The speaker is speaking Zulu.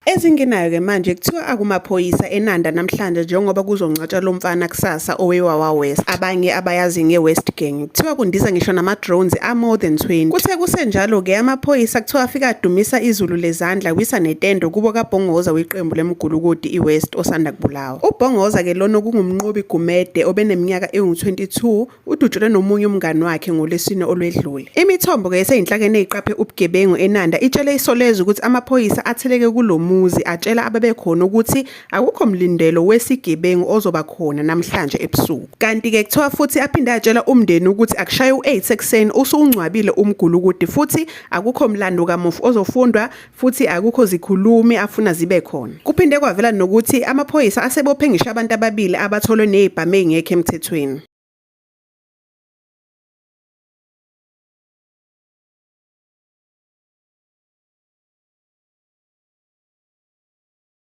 Ezingenayo-ke manje kuthiwa akumaphoyisa eNanda namhlanje njengoba kuzongcwatshwa lo mfana kusasa oweWawa West. Abanye abayazi nge-West Gang. Kuthiwa kundiza ngisho nama-drones a-more than 20. Kuthe kusenjalo-ke amaphoyisa kuthiwa afike adumisa izulu lezandla wisa netendo kubo kaBhongoza weqembu lemigulukudu i-West osanda kubulawa. UBhongoza-ke lona okungumnqobi Gumede obeneminyaka ewu-22 udutshulwe nomunye umngani wakhe ngoLwesine olwedlule. Imithombo-ke eseyinhlakeni eyiqaphe ubugebengu eNanda itshele Isolezwe ukuthi amaphoyisa atheleke kulo muzi atshela ababekhona ukuthi akukho mlindelo wesigebengu ozoba khona namhlanje ebusuku. Kanti-ke kuthiwa futhi aphinde atshela umndeni ukuthi akushaye u-8 ekuseni usuwungcwabile umgulukudi futhi akukho mlando kamufi ozofundwa futhi akukho zikhulumi afuna zibe khona. Kuphinde kwavela nokuthi amaphoyisa asebophe ngisho abantu ababili abatholwe nezibhamu ezingekho emthethweni.